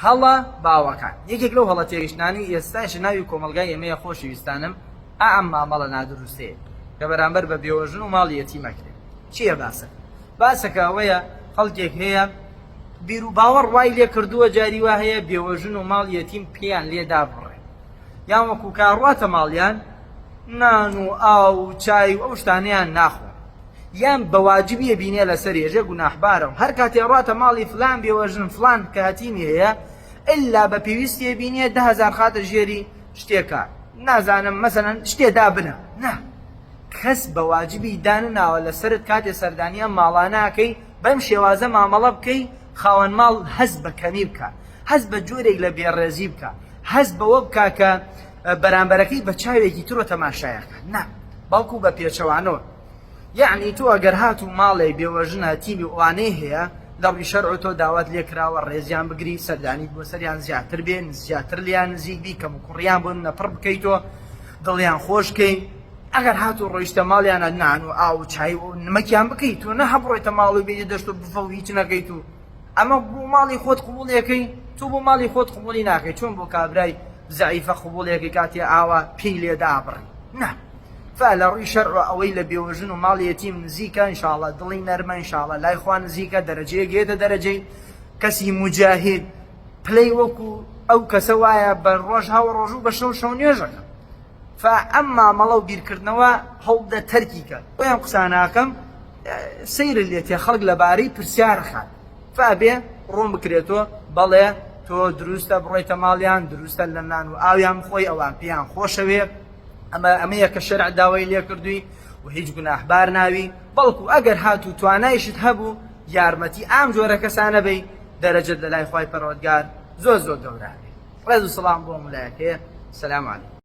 هەڵە باوەکان یەکێک لەو هەڵە تێگەشتنانەی ئێستاش ناوی کۆمەڵگای ئێمەیە خۆشەویستانم ئا ئەم مامەڵە نادروستەیە کە بەرامبەر بە بێوەژن و ماڵی یەتیم ئەکرێ چییە باسەکە باسەکە ئەوەیە خەڵکێک هەیە بیر و باوەڕ وای لێ کردووە جاری وا هەیە بێوەژن و ماڵ یەتیم پێیان لێ دابڕێ یان وەکو کاڕواتە ماڵیان نان و ئاو و چای و ئەو شتانەیان ناخۆن یان بە واجبی ئەبینێ لەسەر ێژێ گوناحبارە و هەر کاتێ ڕاتە ماڵی فلان بێوەژن فلان کە هەتیمی هەیە ئللا بە پێویستی ئەبینێ 10000 خاتە ژێری شتێکە نازانم مەسەلەن شتێ دابنە نا کەس بە واجبی دانەناوە لەسەرت کاتێ سەردانی ئەم ماڵانە ئەکەی بەم شێوازە مامەڵە بکەی خاوەن ماڵ هەست بە کەمی بکە هەست بە جۆرێک لە بێڕێزی بکە هەست بەوە بکە کە بەرامبەرەکەی بە چاوێکی ترۆ تەماشایەکە نا بەڵکو بە پێچەوانەوە یەعنی تۆ ئەگەر هاتوو ماڵێک بێوەژن هەتیوی ئەوانەی هەیە لە ڕووی شەرع تۆ داوات لێ کراوە ڕێزیان بگری سەردانیت بۆ سەریان زیاتر بێ زیاتر لیان نزیک بی کەم و کوڕیان بۆ نەپڕ بکەیتەوە دڵیان خۆش کەی ئەگەر هاتوو ڕۆیشتە ماڵیانە نان و ئاو و چای و نمەکیان بکەیت تۆ نە هەبڕۆیتە ماڵ و بێ دەشت و بفە و هیچ نەکەیت و ئەمە بۆ ماڵی خۆت قبوڵیەکەی تۆ بۆ ماڵی خۆت قبوڵی ناکەی چۆن بۆ کابرای زەعیفە قبوڵیەکەی کاتێ ئاوا پێی لێ دابڕی نا فا لە ڕووی شەرع ئەوەی لە بێوەژن و ماڵی یەتیم نزیکە ئینشاءاللە دڵی نەرمە ئینشاءاللە لای خوا نزیکە دەرەجەیە گێتە دەرەجەی کەسی موجاهید پلەی وەکو ئەو کەسە وایە بە ڕۆژ هاوە ڕۆژ و بە شەو شەو نوێژەکە فا ئەم مامەڵە و بیرکردنەوە هەوڵدە تەرکی کە بۆیان قساناکەم سەیرت لێ تێ خەڵک لەبارەی پرسیار خات فا بێ ڕوون بکرێتەوە بەڵێ تۆ دروستە بڕۆیتە ماڵیان دروستە لە نان و ئاویان بخۆی ئەوان پێیان خۆشەوێ ئەمە ئەمەیە کە شەرع داوای لێ کردووی و هیچ گوناحبار ناوی بەڵکو ئەگەر هاتوو توانایشت هەبوو یارمەتی ئام جۆرە کەسانە بی دەرەجەت لە لای خوای پەروەردگار زۆر زۆر گەورە ڕێز و سڵام بۆ ملایەکەیە سلام علیکم.